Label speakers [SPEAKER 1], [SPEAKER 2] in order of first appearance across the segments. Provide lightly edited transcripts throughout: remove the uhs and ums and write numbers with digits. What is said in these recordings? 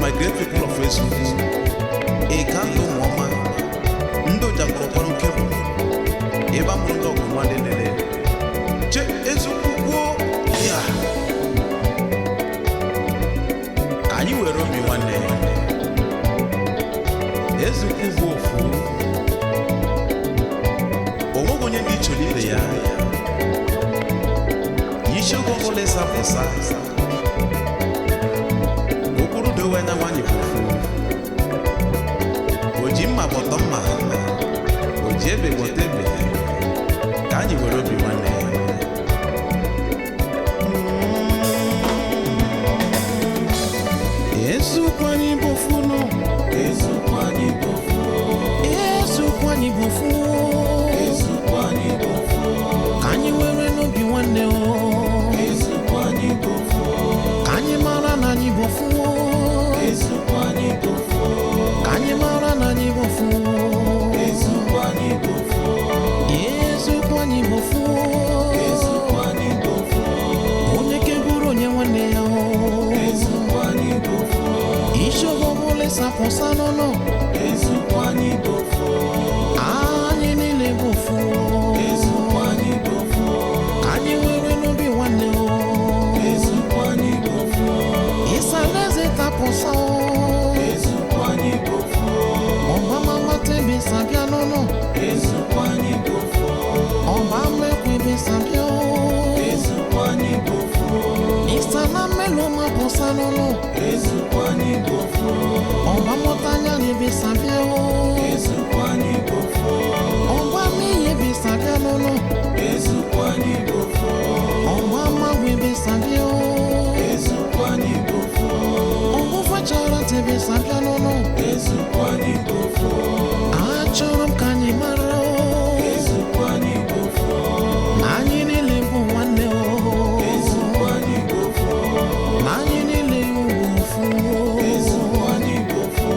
[SPEAKER 1] My great people of Eziukwu, Ịkandụ Ụmụọma, ndị ụjakpọrọkpọrọ nkebụ, ebe a mụrụ ndị ọgụ nwanne lele. Che Eziukwu kwuo ya. Ka anyị were obi nwanne. Eziukwu bụ ofu. O nweghị onye ndị iche ibe ya. Isiokwu ọbụla ịsa pụsa. Okpuru dowe anya nwanyị bụ ofu. O ji mma gbọtọ mma, o ji ebe gbọtọ ebe. Ka anyị were obi nwanne. Eziokwu anyị bụ ofu nụ.
[SPEAKER 2] Eziokwu anyị bụ ofu.
[SPEAKER 1] Eziokwu anyị bụ ofu.
[SPEAKER 2] Eziokwu anyị bụ ofu.
[SPEAKER 1] Ka anyị were n'obi nwanne o.
[SPEAKER 2] Eziokwu anyị bụ ofu.
[SPEAKER 1] Ka anyị mara na anyị bụ ofu.
[SPEAKER 2] Eziokwu anyị bụ ofu.
[SPEAKER 1] Ka anyị mara na anyị bụ ofu.
[SPEAKER 2] Eziokwu anyị bụ ofu.
[SPEAKER 1] Eziokwu anyị bụ ofu.
[SPEAKER 2] Eziokwu anyị bụ ofu.
[SPEAKER 1] Onye keburu onye nwanne ya o.
[SPEAKER 2] Eziokwu anyị bụ ofu.
[SPEAKER 1] Isiokwu ọbụla ịsapụsa n'ọnụ.
[SPEAKER 2] Eziokwu anyị bụ ofu.
[SPEAKER 1] Anyị niile bụ ofu.
[SPEAKER 2] Eziokwu anyị bụ ofu.
[SPEAKER 1] Ka anyị were n'obi nwanne o.
[SPEAKER 2] Eziokwu anyị bụ ofu.
[SPEAKER 1] Ịsalaeze tapụsa o.
[SPEAKER 2] Eziokwu anyị bụ ofu.
[SPEAKER 1] Ọba mama tebe sabịa n'ọnụ.
[SPEAKER 2] Eziokwu anyị bụ ofu.
[SPEAKER 1] Ọba mmekwebe sabịa o.
[SPEAKER 2] Eziokwu anyị bụ ofu.
[SPEAKER 1] Ịsala mmelu mapụsa n'ọnụ.
[SPEAKER 2] Eziokwu anyị bụ ofu.
[SPEAKER 1] Ọba mụta anya n'ebe sabịa o.
[SPEAKER 2] Eziokwu anyị bụ ofu.
[SPEAKER 1] Ọba mihe sabịa n'ọnụ.
[SPEAKER 2] Eziokwu anyị bụ ofu.
[SPEAKER 1] Ọba magwebe sabịa o.
[SPEAKER 2] Eziokwu anyị bụ ofu.
[SPEAKER 1] Ọgwụfọ chara tebe sabịa n'ọnụ.
[SPEAKER 2] Eziokwu anyị bụ ofu.
[SPEAKER 1] Achọrọ m ka anyị mara o.
[SPEAKER 2] Eziokwu anyị bụ ofu.
[SPEAKER 1] Na anyị niile bụ nwanne o.
[SPEAKER 2] Eziokwu anyị bụ ofu.
[SPEAKER 1] Na anyị niile bụ ofu.
[SPEAKER 2] Eziokwu anyị bụ ofu.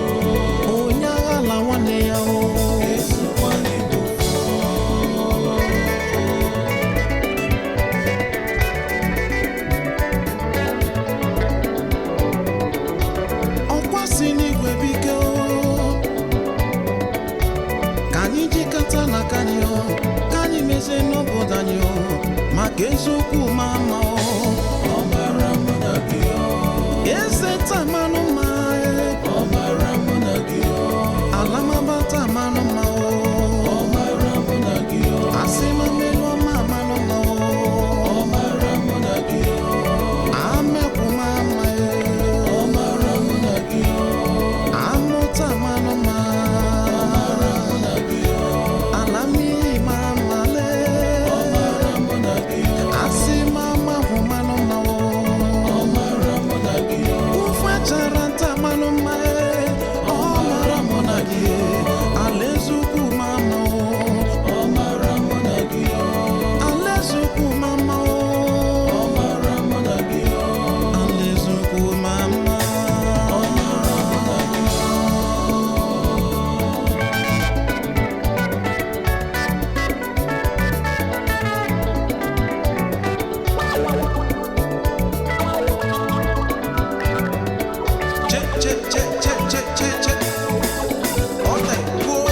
[SPEAKER 1] Onye aghala nwanne ya o.
[SPEAKER 2] Eziokwu anyị bụ ofu.
[SPEAKER 1] Ọkwa si n'igwe biko ka anyị jikọta n'aka anyị o, ka anyị mezie n'obodo anyị o, maka eziokwu ma mma o.
[SPEAKER 2] Ọ mara mụ na gị o.
[SPEAKER 1] Eze tamanụ mma e,
[SPEAKER 2] Ọ mara mụ na gị o.
[SPEAKER 1] ala maba tamanụ mma o.
[SPEAKER 2] Ọ mara mụ na gị o.
[SPEAKER 1] Asị ma melu ọma amanụ mma o.
[SPEAKER 2] Ọ mara mụ na gị o.
[SPEAKER 1] Amekwu ma mma e,
[SPEAKER 2] Ọ mara mụ na gị o.
[SPEAKER 1] amụta manụ mma.
[SPEAKER 2] Ọ mara mụ na gị o.
[SPEAKER 1] Ala mmiri mara mma lee.
[SPEAKER 2] Ọ mara mụ na gị o.
[SPEAKER 1] Asị ma mahụ manụ mma o.
[SPEAKER 2] Ọ mara mụ na gị o.
[SPEAKER 1] Ufe chara nta manụ mma e, ọ mara mụ na gị e. Alaeze ukwu ma mma o.
[SPEAKER 2] Ọ mara mụ na gị o.
[SPEAKER 1] Alaeze ukwu ma mma o.
[SPEAKER 2] Ọ mara mụ na gị o.
[SPEAKER 1] Alaeze ukwu ma mma.
[SPEAKER 2] Ọ mara mụ na gị o.
[SPEAKER 1] Che che che che che che che. Ọta kwuo.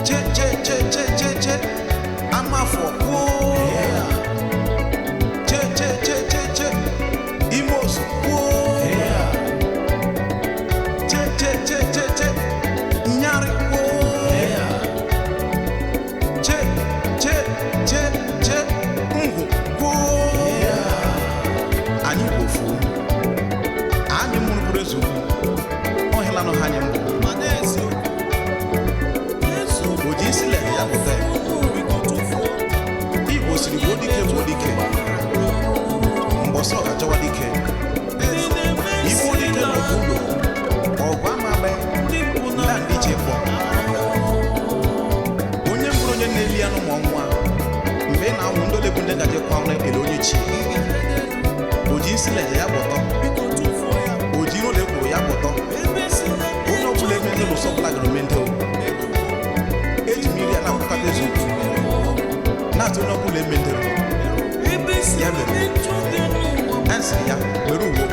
[SPEAKER 1] Che che che che che che. Amafọ kwuo. Che che che che che. Imosu kwuo. Che che che che che. Nyarị kwuo. Che che che che. Ngwụ kwuo. Anyị bụ ofu. Anyị mụrụ bụrụ eziokwu. Ọhịlanụ ha anyị mbụ.
[SPEAKER 2] Ma n'eziokwu, eziokwu
[SPEAKER 1] O ji isi lere ya pụta ya.
[SPEAKER 2] biko tụfuo.
[SPEAKER 1] Igbo siri gbuo dike gbuo dike. Mbọsị ọ ga-achọwa dike. Igbuo dike n'ọgụ ụlọ. Ọgụ ama agba
[SPEAKER 2] Ndị bụ na
[SPEAKER 1] na ndị iche pụọ. Onye mụrụ onye na-eli anụ ma ọnwa mgbe ị na-anwụ ndị ole bụ ndị gaje kwa ele onye chi. O ji isi leje ya gbọtọ.
[SPEAKER 2] biko tụfuo ya.
[SPEAKER 1] O ji iro na ekworo ya gbọtọ.
[SPEAKER 2] Ebe si na
[SPEAKER 1] Onye ọbụla eme ndị lụsọ ọbụla gara ome ndị o. Eji m iri a na-akwụkọta eziokwu. Na-atụ onye ọbụla eme ndị o.
[SPEAKER 2] ebe si
[SPEAKER 1] Ya
[SPEAKER 2] na
[SPEAKER 1] mere.
[SPEAKER 2] ndị n'ụwa
[SPEAKER 1] A sịrị ya were uwe.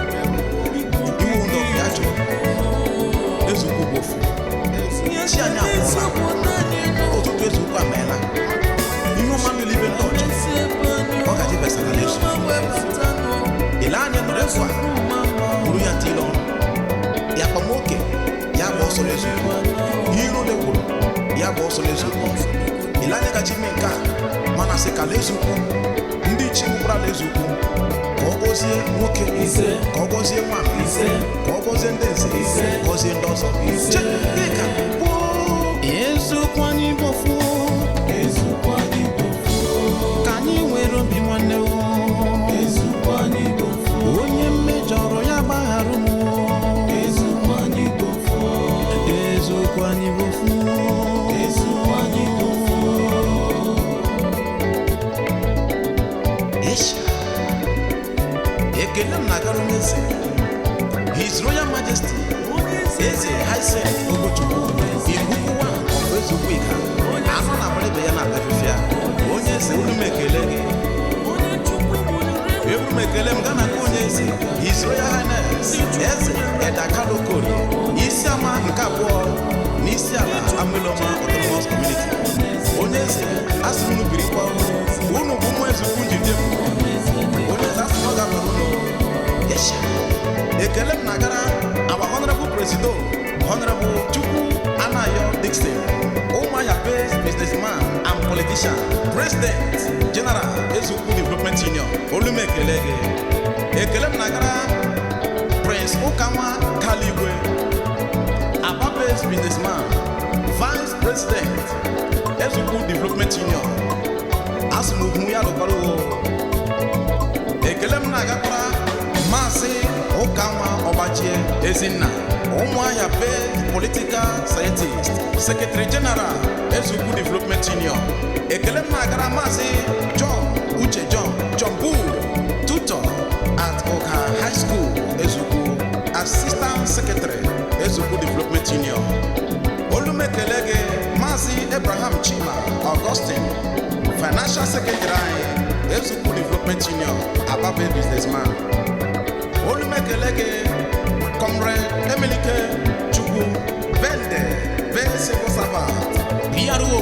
[SPEAKER 1] gachi ime nke a, mana sị ka alaeze ukwu, ndị ichie gbukwara alaeze ukwu, ka ọ gọzie nwoke,
[SPEAKER 2] Ise.
[SPEAKER 1] ka ọ gọzie nwaanyị,
[SPEAKER 2] Ise.
[SPEAKER 1] ka ọ gọzie ndị nze,
[SPEAKER 2] Ise.
[SPEAKER 1] gọzie ndị ọzọ.
[SPEAKER 2] Ise.
[SPEAKER 1] Che, dịka gboo eziokwu anyị bụ ofu.
[SPEAKER 2] Eziokwu anyị bụ ofu.
[SPEAKER 1] Ka anyị nwere obi nwanne o.
[SPEAKER 2] Eziokwu anyị bụ ofu.
[SPEAKER 1] Onye mmejọrọ ya gbaghara m o.
[SPEAKER 2] Eziokwu anyị bụ ofu.
[SPEAKER 1] Eziokwu anyị bụ ofu.
[SPEAKER 2] Eziokwu anyị bụ ofu.
[SPEAKER 1] Esha. Ekele m na-agara onye eze, His Royal Majesty Eze Hyacinth Ogochukwu Igugu wa of Ezukwu Ika anọ na agbara ya na-ata fifia. Onye eze, olu m ekele gị. Eburu m ekele m gaa na nke onye eze, His Royal Highness Eze Edakalokorie isi ama nke abụọ na isi ala Amụlọma Autonomous Community. Onye eze, asị m unu birikwa, unu bụ ụmụ eze ukwu njide m. Onye eze, asị m ọ ga-abara unu. Yesha. Ekele m na-agara our honorable president, Honorable Chukwu Anayo Dixon, Umuahia based businessman and politician, president general Ezukwu Development Union. Olu m ekele gị. Ekele m na-agara Prince Ukanwa Kaligwe, Aba based businessman, vice president Ezukwu Development Union. Asị m ugwu ya lụkwara o. Ekele m na-agakwara Maazị Ụkanwa Ọgbachie Ezinna, Ụmụahịa based political scientist, secretary general Ezukwu Development Union. Ekele m na-agara Maazị John Uche John Chombu, tutor at Ụka High School Ezukwu, assistant secretary Ezukwu Development Union. Olumekele gị, Maazị Abraham Chima Augustine, financial secretary anyị Ezukwu Development Union, Ababe businessman. Olumekele gị, Comrade Emelike Chukwu Bende be civil servant, PRO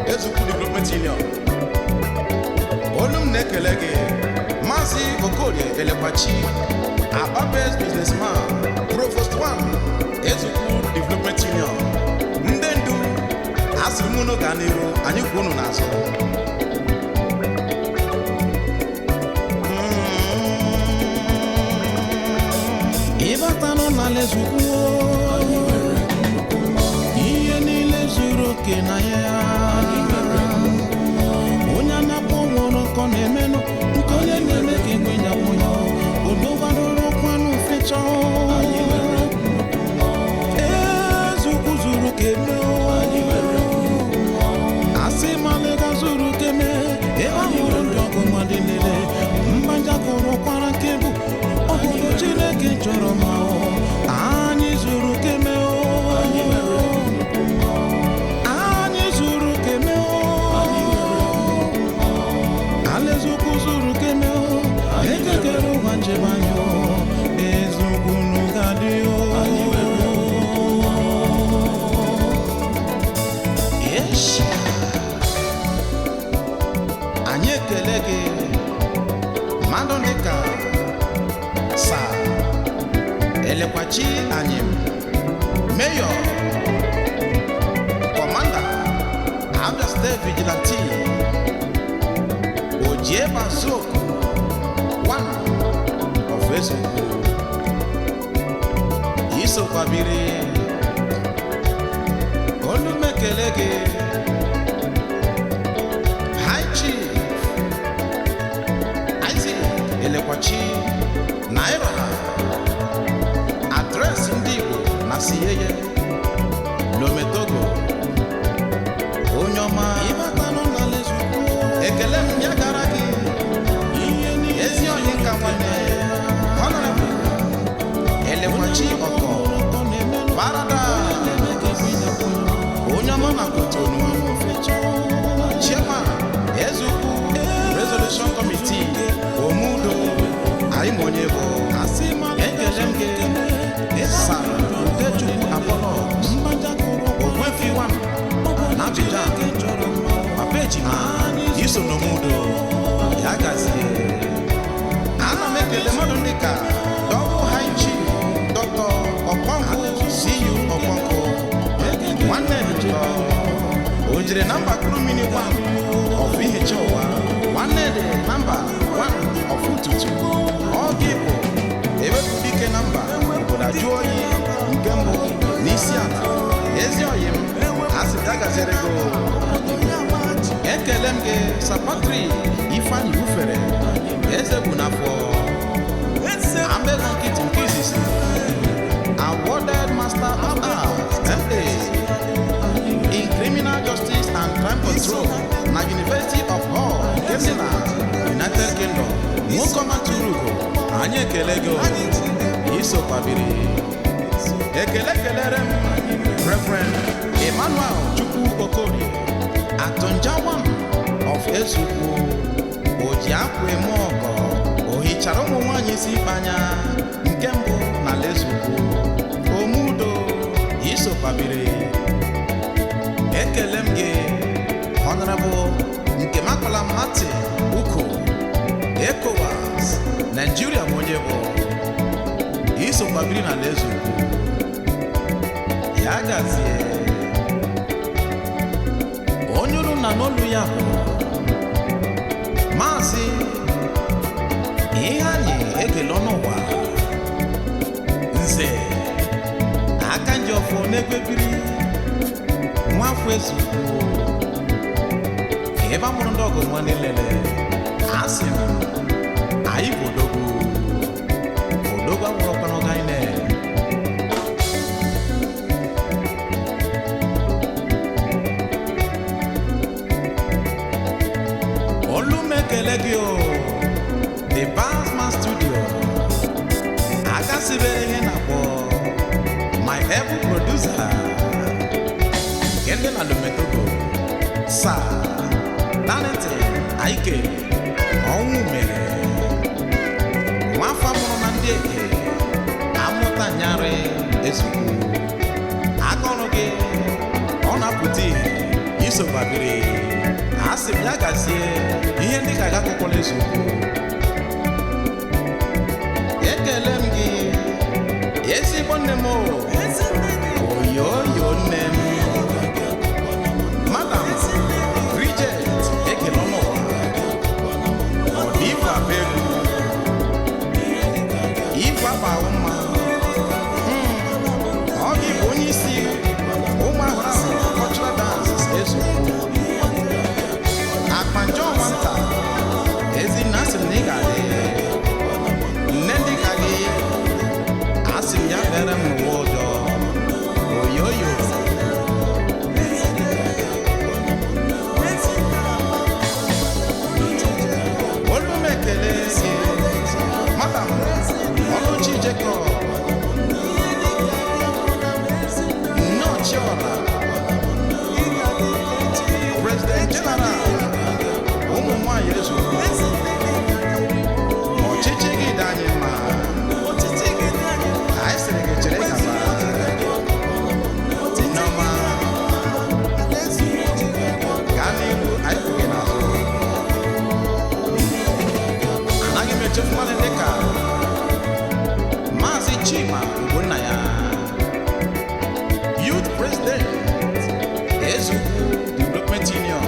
[SPEAKER 1] Ezukwu Development Union. Olu m na-ekele gị, Maazị Okorie Elekwachi, Aba based businessman, provost 1 Ezukwu Development Union. Ndị ndu, asịrị m unu gaa n'iru, anyị kwụ unu n'azụ. Ịbatanụ n'ala Ezukwu, ihe niile zuru oke na ya. Onye anakpọ nwụrụ nkọ na-emenụ nke onye na-eme ka enwe ya nwụya odogwarụrụ kwanụ fecha. Ezukwu zuru ka eme, asị malịga zuru ka eme. Ebe a hụrụ ndị ọgụ mmadụ niile mmanja kụrụ kwara nke bụ obodo Chineke chọrọ ma ọ anyị zuru ka eme o. Anyị zuru ka eme o. Alaeze ukwu zuru ka eme o. Ekekere ụwa njem anyị o. Eziokwu unu ga-adị o. Yesha. Anyị ekele gị, mmadụ dịka Sa Elekwachi anyị, Mayor, Commander Abia State Vigilante, Ojiegbazuoku one of Ezukwu, isokwabiri. Olumekele gị, High Chief Isaac Elekwachi, Naira adreesị ndị Igbo na Siyeye Lometogo. Onye ọma, ekele m ya gara gị, ezi onye nka nwanne, Honorable Elekwachi Ọkọ Paradise, onye ọma na Kotonu, Chairman Ezukwu Resolution Committee, Omudo anyị ma onye bụ. Ekele m gị, Sir Udechukwu Apollos. jụọ oyi nke mbụ n'isi ala. Ezi oyi m, asị m ya gaziere gị o. Ekele m gị, Sir Patrick Ifeanyi Ufere, eze bụ n'afọ Amego nkịtị nke izizi, awarded Master of Arts, MA, in Criminal Justice and Crime Control na University of Hull nke dị na United Kingdom. Nwoke ọma tụrụ ugo, anyị ekele gị o. Isokwabiri. Ekele kelere m Reverend Emmanuel Chukwu Okorie, Atunjawam of Ezukwu, o ji akwa eme ọgọ, o hichara ụmụ nwaanyị isi ikpe anya nke mbụ na Ezukwu. Omudo, isokwabiri. Ekele m gị, Honorable Nkemakola Martin Uko, ECOWAS, Nigeria ma onye bụ isokwabiri na Ezukwu. Ya gazie. Onye unu na n'olu ya bụ Maazị ihe anyị ekele ọnụ ụwa Nze aka nji ọfọ n'ekwebiri nwafọ Ezukwu, ebe a mụrụ ndị ọgụ nwa niile. Asị m anyị bụ odogwu, odogwu awụrọkwa n'ọga anyị na. Olu m ekele gị o, The Basman Studio, aka sibere ihe na-akpọ my able producer nke ndị na Lometogo, Sir Darlington Aike ọnwụ mere nwafọ mụrụ na ndị eke amụta nyarị Ezukwu. Aka ọrụ gị ọ na-apụta ìhè, isokwabiri. Asị m ya gazie, ihe ndị ka ga-akụkwala Ezukwu. Ekele m gị, ezigbo nne m o, oyoyo nne m, Madam Bridget ekele ọnụ ụwa ọdịife abụ egwu ife akpa mma. Ọ gị bụ onye isi ụmụ ahụrụ ahụ cultural dance Ezukwu akpanjọ nwata. Ezinna, asị m na ị ga-adị nne ndị ka gị. Asị m ya bere m n'ụwa ụjọ oyoyo. Olu m ekele gị, Madam Ọlụchi Jacob Nnọchiọra, President General ụmụ nwanyị Ezukwu. Ọchịchị gị dị anyị mma. Anyị sịrị gị chere gaba. Nneọma, gaa n'ihu, anyị kwụ gị n'azụ. Anaghị m echefu mmadụ dịka Maazị Chima Ogbonna ya, Youth President, Ezukwu Development Union,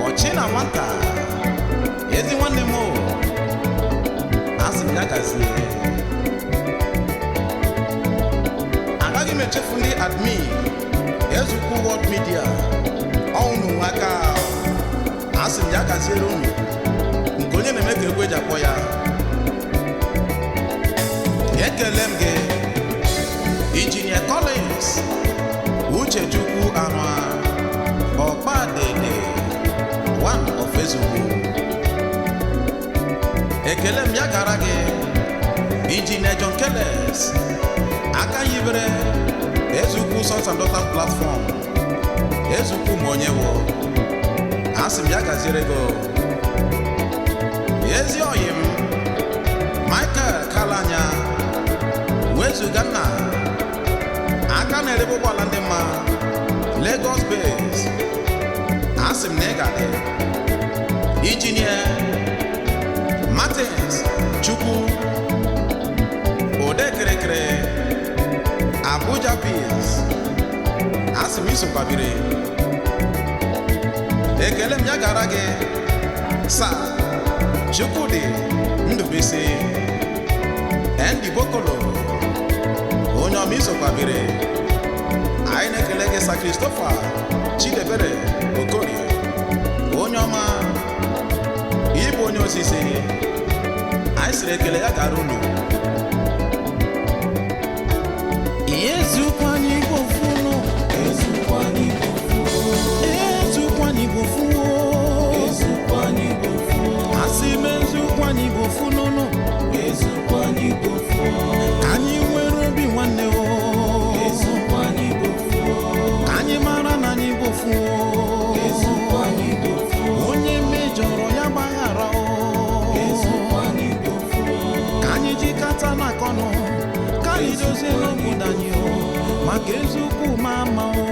[SPEAKER 1] ọchị na nwata. Ezi nwanne m o, asị m ya gazie. Agaghị m echefu ndị admin Ezukwu World Media ọnwụ nwe aka. Asị m ya gaziere unu, nke onye na-eme ka egwu eji akpọ ya. Ekele m gị, Injinia Collins Uchechukwu Anwa Ọkpadede, one of Ezukwu. Ekele m ya gara gị, Injinia John Keles, aka yibere Ezukwu Sons and Daughters platform. Ezukwu ma onye wụ. Asị m ya gaziere gị o. Ezi oyi m, Michael Kalanya wezuga nna, aka na-erebe ụgbọala ndị mma, Lagos base. Asị m na ị ga-adị. Injinia Martins Chukwu Odekerekere, Abuja base. Asị m isokwabiri. Ekele m ya gara gị, Sir Chukwudi Ndubisi Andy Bokolo. Biri. Anyị na-ekele gị, Sir Christopher Chidebere Okorie, onye ọma, ịbụ onye osisi. Anyị sịrị ekele ya gara unu. Eziokwu, anyị bụ ofu nụ.
[SPEAKER 2] Eziokwu, anyị bụ ofu.
[SPEAKER 1] Eziokwu, anyị bụ ofu.
[SPEAKER 2] Eziokwu, anyị bụ ofu.
[SPEAKER 1] Asị m, eziokwu, anyị bụ ofu nụnụ.
[SPEAKER 2] Eziokwu, anyị bụ ofu.
[SPEAKER 1] Ka anyị nwere obi nwanne o.
[SPEAKER 2] Eziokwu, anyị bụ ofu.
[SPEAKER 1] Ka anyị mara na anyị bụ ofu.
[SPEAKER 2] Eziokwu, anyị bụ ofu.
[SPEAKER 1] Onye mejọrọ ya gbaghara o.
[SPEAKER 2] Eziokwu, anyị bụ ofu.
[SPEAKER 1] Ka anyị jikọta n'akọnụ, ka anyị dozie n'obodo anyị o, maka eziokwu ma ama o.